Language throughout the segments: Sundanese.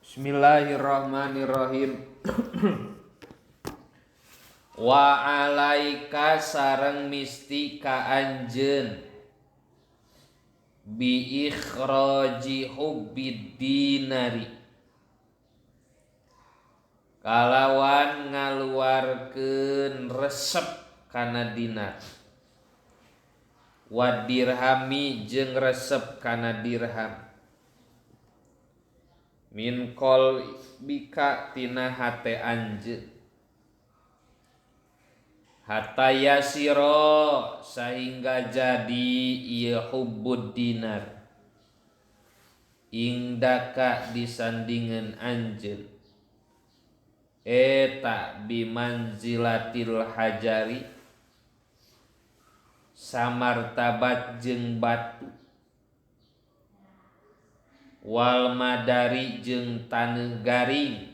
Bismillahirrahmanirrahim. Wa alaika sareng misti ka anjeun bi ikhraji hubbid dinari kalawan ngaluarkeun resep kana dinar wa dirhami jeung resep kana dirham min qalbika tina hate anjeun hatta yasira sehingga jadi ieu hubbud dinar ingdaka disandingan anjeun eta bimanzilatil hajari samartabat jeung batu wal madari jeung taneuh garing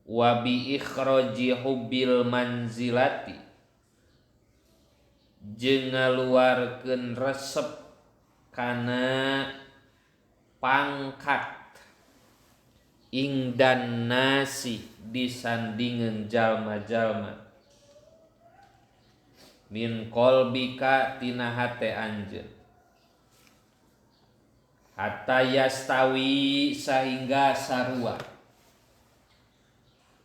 wa bi ikhraji hubbil manzilati jeung ngaluarkeun resep kana pangkat ingdan nasi disandingeun jalma-jalma min qalbika tina hate anjeun hatta yastawi sehingga sarua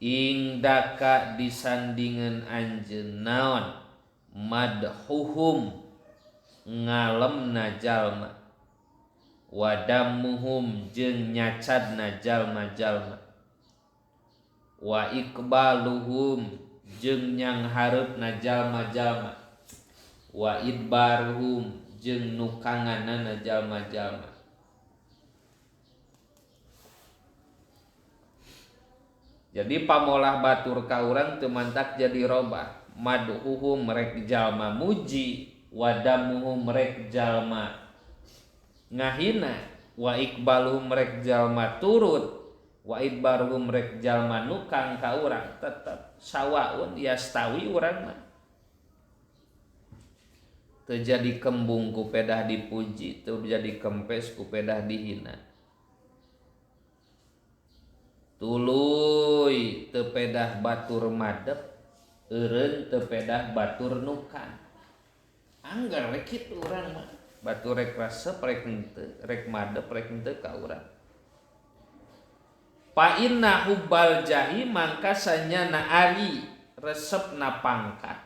ingdaka disandingan anjeun naon madhuhum ngalemna jalma wadamuhum jeung nyacadna jalma-jalma wa iqbaluhum jeung nyanghareupna jalma-jalma wa idbaruhum jeung nukanganana jalma-jalma. Jadi pamolah batur ka urang teu mantak jadi robah. Madhuhum rek jalma muji, wadamuhum rek jalma ngahina, wa iqbaluhum rek jalma turut, wa idbaruhum rek jalma nukang ka urang tetep sawaun yastawi urang mah. Teu jadi kembung ku pedah dipuji, teu jadi kempes ku pedah dihina. Tuluy teu pedah batur madep, eureun teu pedah batur nukang. Anggar we kitu urang mah. Batur rek resep rek henteu, rek madep rek henteu ka urang. Fa inna hubbal jahi mangka sanyana ari resepna pangkat.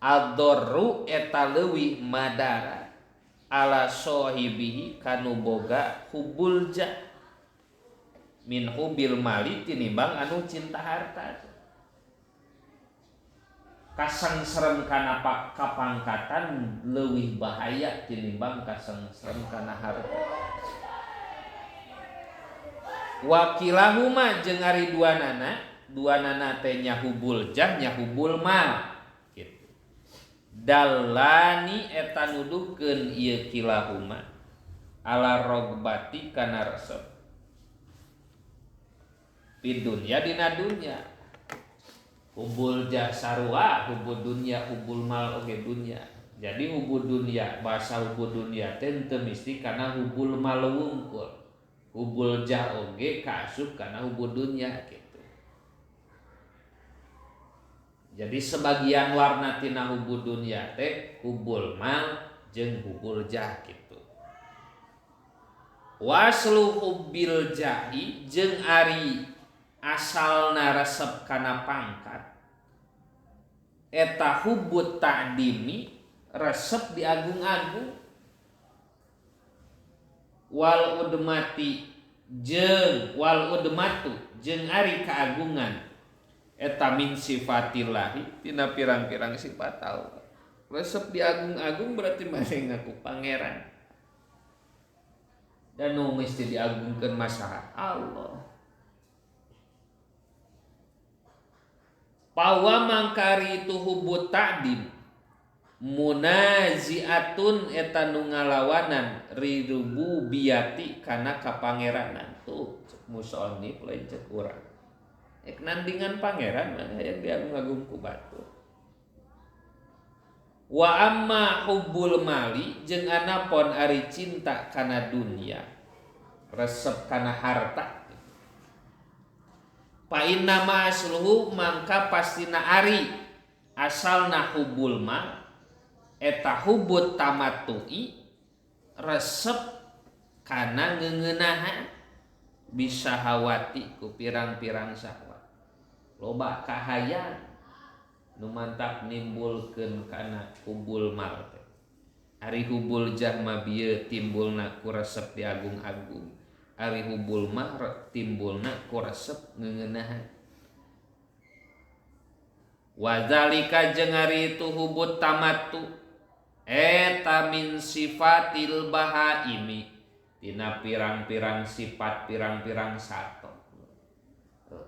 Ad-darru eta leuwih madara ala sahibihi kanu boga hubbul jah min hubil mali tinimbang anu cinta harta. Kasangserem kana kapangkatan leuwih bahaya tinimbang kasangserem kana harta. Wakilahuma jeung ari duanana, duanana teh nya hubul jah nya hubul mal gitu. Dalani eta nuduhkeun ieu kilahuma ala rogbati kana resep di dunia dina dunya hubul jah sarua hubul dunya hubul mal oge dunya. Jadi hubul dunya bahasa hubul dunya teh teu mesti kana hubul mal wungkul, hubul jah oge kaasup kana hubul dunya gitu. Jadi sebagian warna tina hubul dunya teh hubul mal jeung hubul jah gitu. Waslu hubbil jahi jeung ari asalna resep kana pangkat eta hubbut ta'dimi resep diagung-agung wal udmati jeung wal udmatu jeung ari keagungan eta min sifatillahi tina pirang-pirang sifat Allah. Resep diagung-agung berarti maneh ngaku pangeran dan nu mesti diagungkeun masaha Allah. Pawa mangkari itu hubut ta'dim munaziatun eta nu ngalawanan rirububiyati kana kapangeranan. Tuh cek musonif lain cek urang. Ek nandingan pangeran mah hayang diagung-agung ku batur. Wa amma hubbul mali jeung anapon ari cinta kana dunya, resep kana harta. Fa inna ma asluhu mangka pastina ari asalna hubbul mal eta hubbut tamattu'i resep kana ngeuneunahan bisa hawati ku pirang-pirang syahwat. Loba kahayang nu mantak nimbulkeun kana hubbul mal teh. Ari hubbul jah mah bieu timbulna ku resep diagung-agung. Ari hubbul mah timbulna ku resep ngeuneunahan. Wa zalika jeung ari itu hubbut tamattu eta min sifatil bahaimi tina pirang-pirang sifat pirang-pirang sato.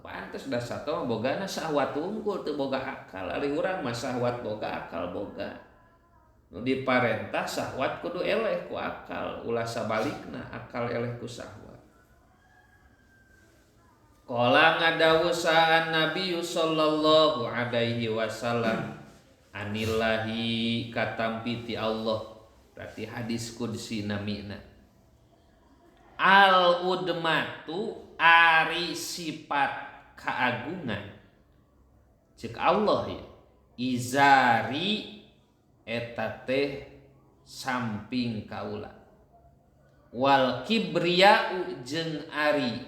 Pantes da sato bogana syahwat unggul teu boga akal. Ari urang mah syahwat boga akal boga. Nu diparentah syahwat kudu eleh ku akal, ulah sabalikna akal eleh ku syahwat. Qala ngadawuh saha Nabi sallallahu alaihi wasallam anillahi katampi ti Allah, berarti hadis qudsi namina. Al udmatu ari sifat keagungan cek Allah ya izari eta teh samping kaula wal kibriya'u jeung ari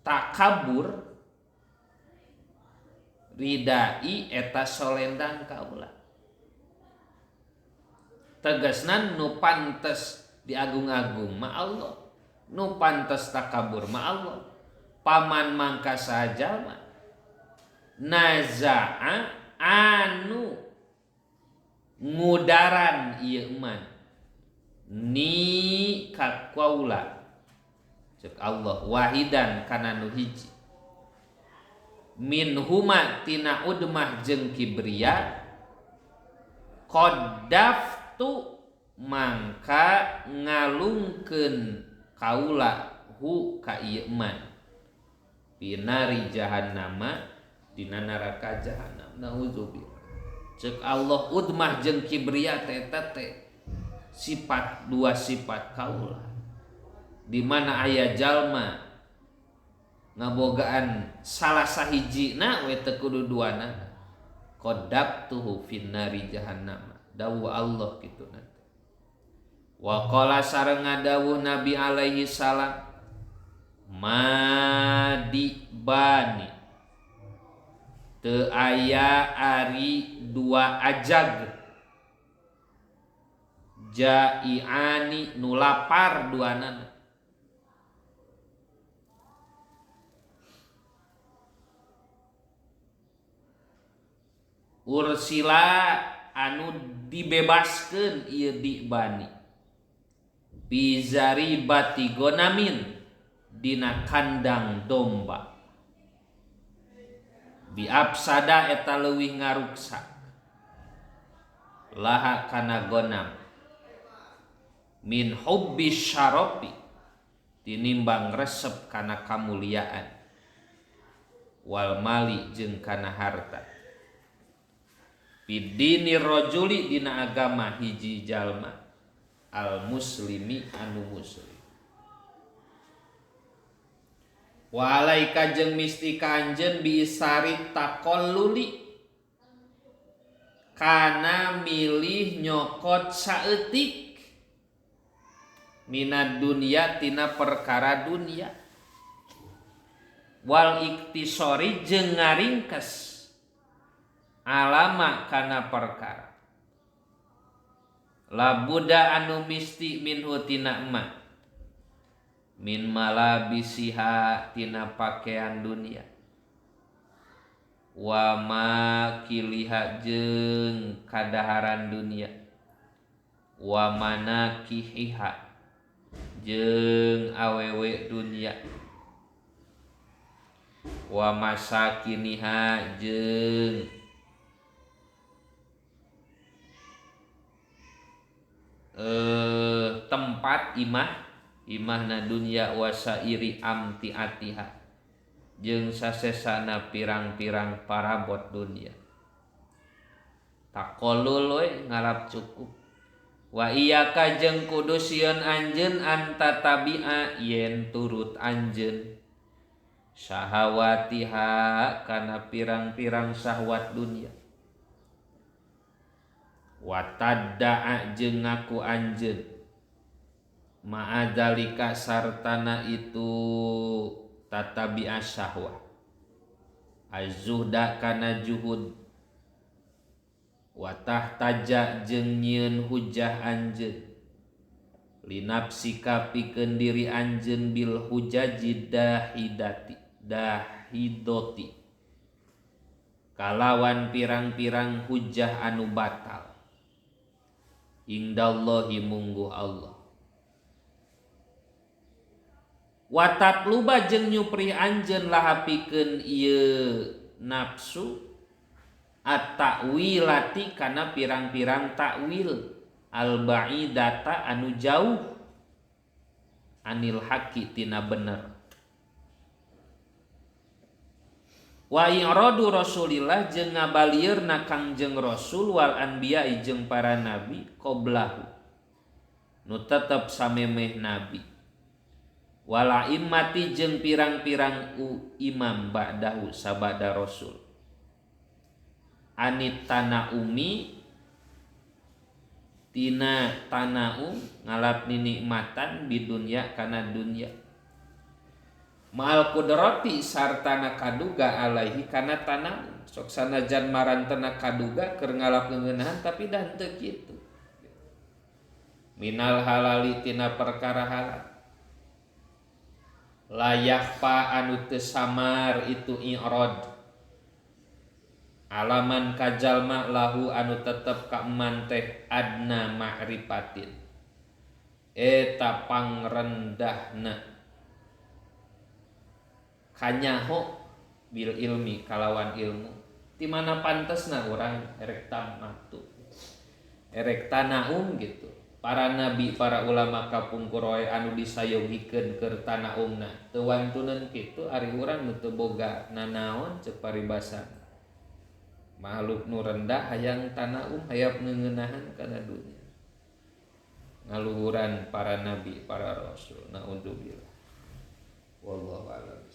takabur ridai eta solendang kaula. Tegasna nu pantes diagung-agung ma Allah, nu pantes takabur ma Allah. Paman mangka sajalma nazaa anu ngudaran ieu iman ni ka kaula cek Allah wahidan kana nu hiji min huma tina udmah jeung kibriya qaddaftu mangka ngalungkeun kaula hu ka ieu iman binari jahannama dina neraka jahannam. Nauzubillah. Cek Allah udmah jeung kibriya teh eta teh sifat dua sifat kaula di mana aya jalma ngabogaan salah sahijina we teu kudu duana qaddabtuhu finnari jahannam. Dawuh Allah kitu nanti. Wa qala sareng ngadawuh Nabi alaihi salam madibani teu aya ari dua ajag jaiani nu lapar duanana ursila anu dibebaskeun ieu dibani bizari batigonamin dina kandang domba biapsada eta leuwih ngaruksak laha kana gonam min hubbi syarafi tinimbang resep kana kamuliaan wal mali jeung kana harta bidini rajuli dina agama hiji jalma al muslimi anu muslim. Wa alaika jeung misti ka anjeun biisari taqalluli kana milih nyokot saeutik minad dunya tina perkara dunya wal iktisori jeung ngaringkes alama kana perkara labuda anu misti minhu tina emak min malabisiha tina pakaian dunia wa makiliha jeung kadaharan dunia wa manakihiha jeung awewe dunia wa masakiniha jeung tempat imah imahna dunya wasairi amtiatiha jeung sasesana pirang-pirang parabot dunia. Taqallul we ngalap cukup. Wa iyyaka jeung kudu sieun anjeun anta tabi'a yen turut anjeun syahawatiha kana pirang-pirang syahwat dunya. Wa tadda'a jeung ngaku anjeun ma'adzalika sartana itu tatabi'a syahwah azzuhda kana juhud. Watah taja jeung nyieun hujah anjeun linapsika pikeun diri anjeun bil hujaji dahidati dahidoti kalawan pirang-pirang hujah anu batal indallahi mungguh Allah. Watat luba jeung nyupri anjeun laha pikeun ieu nafsu at-ta'wilati kana pirang-pirang ta'wil al-ba'idata anu jauh anil haqi tina bener. Wa i'radu Rasulillah jeung ngabalieurna Kangjeng Rasul wal anbiya jeung para nabi qoblahu nu tetep samemeh nabi wala immati jeung pirang-pirang imam ba'dahu sabada Rasul anit tanaumi tina tanaum ngalap ninikmatan di dunya kana dunya ma'al kudrati sartana kaduga alaihi kana tanaum sok sanajan marantena kaduga keur ngalap ngeunahan tapi dah henteu kitu minal halali tina perkara halal layak pa anu teu samar itu i'rad alaman kajalma lahu anu tetep ka eman teh adna ma'rifatin eta pangrendahna kanyaho bil ilmi kalawan ilmu di mana pantesna urang erek tamatu erek tanaum gitu. Para nabi para ulama kapungkur wae anu disayogikeun keur tanaumna teu wantuneun kitu ari urang nu teu boga nanaon ceuk paribasa makhluk nu rendah hayang tanaum hayang ngeuneunahan kana dunya ngaluhuran para nabi para rasul naudzubillah wallahu a'lam.